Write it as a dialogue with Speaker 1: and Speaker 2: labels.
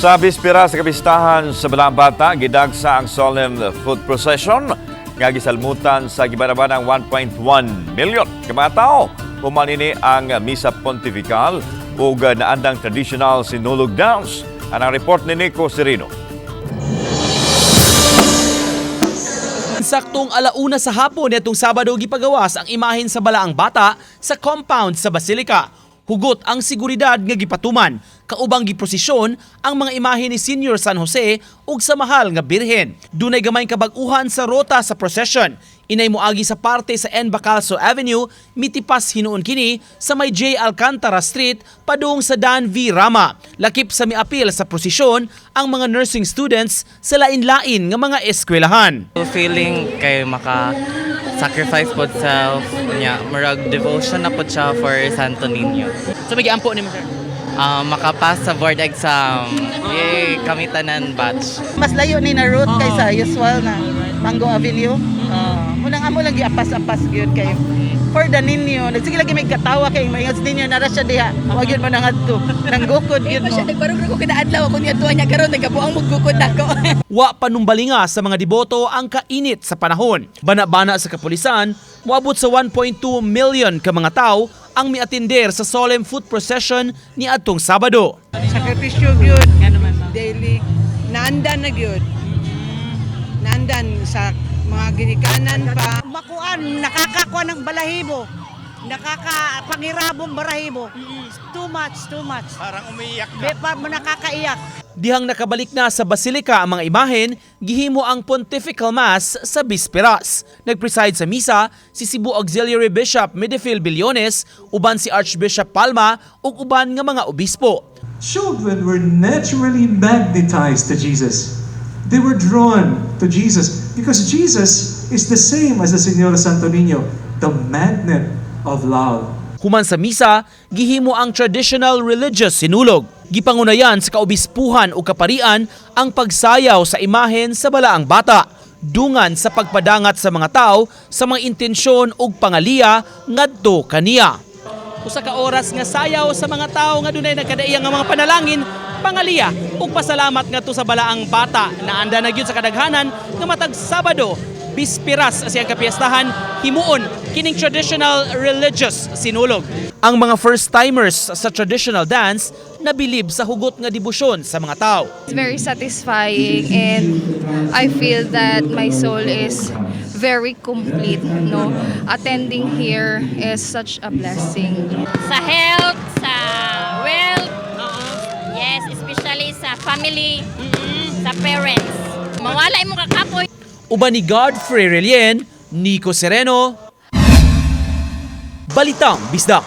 Speaker 1: Sa bispera sa kapistahan sa Balaang Bata, gidagsa ang solemn foot procession nga gisalmutan sa gibanabanang 1.1 million ka mga tao. Human ini ang Misa Pontifical ug naandang traditional Sinulog dance. Ang report ni Nico Serino.
Speaker 2: Saktong 1:00 sa hapon nitong Sabado, gipagawas ang imahen sa Balaang Bata sa compound sa Basilica. Hugot ang seguridad nga gipatuman, kaubang giprosesyon ang mga imahen ni Senior San Jose ug sa Mahal nga Birhen. Dunay gamay kabag-uhan sa rota sa procession. Inay moagi sa parte sa N. Bacalso Avenue, mitipas hinuon kini sa may J. Alcantara Street padung sa Dan V. Rama. Lakip sa miapil sa prosesyon ang mga nursing students sa lain-lain nga mga eskwelahan.
Speaker 3: Feeling kay maka sacrifice pod self niya, murag devotion na pod siya for Santo Niño.
Speaker 2: So may giampo nimo, sir?
Speaker 3: Makapass sa board exam. Yay, kami tanan batch.
Speaker 4: Mas layo ni na route kaysa usual na Mango Avenue. Munang amo lang giapas-apas gyud kay for the ninyo. Nagsige lagi may katawa kay maingon sa ninyo nara siya diha. Wa gyud mo nangadto. Nanggukod gyud
Speaker 5: Pa
Speaker 4: mo.
Speaker 5: siya, nagbarog ko kada adlaw ako niya tuwa niya karon nagabuang muggukod ako.
Speaker 2: Wa panumbalinga sa mga deboto ang kainit sa panahon. Bana-bana sa kapulisan, moabot sa 1.2 million ka mga tao ang miatinder sa solemn foot procession ni adtong Sabado.
Speaker 6: Sakripisyo gyud daily, naandan na gyud, naandan sa mga ginikanan pa.
Speaker 7: Makuan, nakakakuan ng balahibo, nakakapangirabong balahibo. Too much, too much. Parang umiiyak ka. Pa, nakakaiyak.
Speaker 2: Dihang nakabalik na sa basilika ang mga imahen, gihimo ang Pontifical Mass sa bisperas. Nag-preside sa misa si Cebu Auxiliary Bishop Medefil Billones, uban si Archbishop Palma ug uban nga mga obispo.
Speaker 8: Children were naturally magnetized to Jesus. They were drawn to Jesus because Jesus is the same as the Señor Santo Niño, the magnet of love.
Speaker 2: Human sa misa, gihimo ang traditional religious sinulog. Gipangunayan sa kaobispuhan o kaparian ang pagsayaw sa imahen sa Balaang Bata. Dungan sa pagpadangat sa mga tao sa mga intensyon ug pangaliya ngadto kaniya. Usa ka oras nga sayaw sa mga tao nga dunay nagkadaiya nga mga panalangin, pangaliya ug pasalamat ngadto sa Balaang Bata na anda na gyud sa kadaghanan nga matag Sabado bispiras sa siyang kapiestahan himuon kining traditional religious sinulog. Ang mga first timers sa traditional dance nabilib sa hugot nga debosyon sa mga tao.
Speaker 9: It's very satisfying and I feel that my soul is very complete, no? Attending here is such a blessing.
Speaker 10: Sa health, sa wealth, yes, especially sa family, sa parents. Mawala imong kakapoy.
Speaker 2: Uban ni Godfrey Relien, Nico Sereno, Balitang Bisdak.